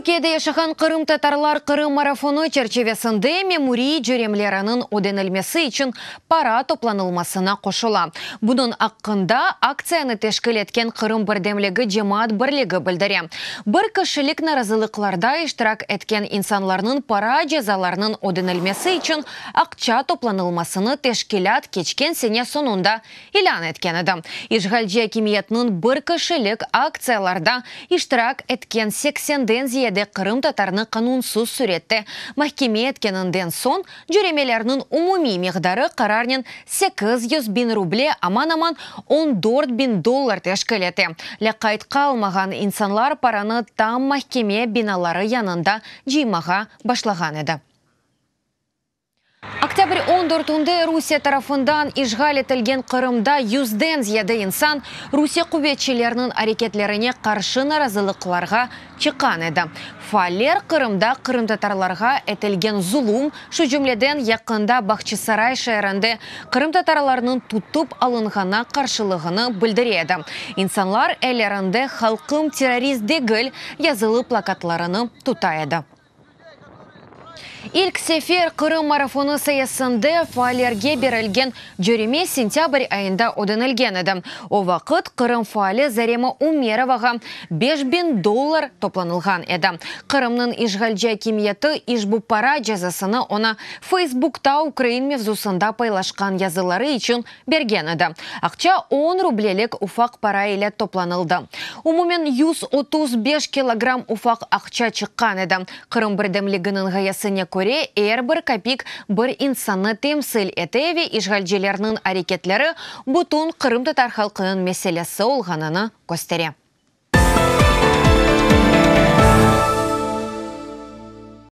Türkiyede yaşağan qırımtatarlar Qırım marafonı çerçivesinde memuriy cöremleriniñ ödenilmesi içün para toplanılmasına qoşula. Bunıñ aqqında aktsiyanı teşkil etken Qırım birdemligi cemaat birligi bildire. Bir kişilik narazılıqlarda iştirak etken insanlarnıñ para cezalarınıñ ödenilmesi içün aqça toplanılmasını teşkilât keçken sene soñunda ilân etken edi. İşğalci akimiyetniñ bir kişilik aktsiyalarda iştirak etken seksenden ziyade qırımtatarnı qanunsız sürette mahkeme etkeninden soñ cöremelerniñ umumiy miqdarı qararnen 800 biñ ruble, aman-aman 14 biñ dollar teşkil ete. Lâqayt qalmağan insanlar paranı tam mahkeme binaları yanında cıymağa başlağan edi. Oktâbr 14-nde Rusiye tarafından işğal etilgen Qırımda yüzden ziyade insan Rusiye quvetçileriniñ areketlerine qarşı narazılıqlarğa çıqqan edi. Faaller Qırımda qırımtatarlarğa etilgen zulum, şu cümleden yaqında Bağçasaray şeerinde qırımtatarlarnıñ tutıp alınğanına qarşılığını bildire edi. İnsanlar ellerinde "Halqım terrorist degil" yazılı plakatlarını tuta edi. İlk sefer Qırım marafonı sayesinde faallerge berilgen cöreme sentâbr ayında ödenilgen edi. O vaqıt Qırım faali Zarema Umerovağa 5000 dollar toplanılğan edi. Qırımnıñ işğalci akimiyeti işbu para cezasını oña Facebookta ukrain mevzusında paylaşqan yazıları içün bergen edi. Aqça 10 rublelik ufaq para ile toplanıldı. Umumen 135 kilogramm ufaq aqça çıqqan edi. Qırım birdemliginiñ ğayesine köre, er bir kapik bir insannı temsil ete ve işğalcilerniñ areketleri bütün qırımtatar halqınıñ meselesi olğanını köstere.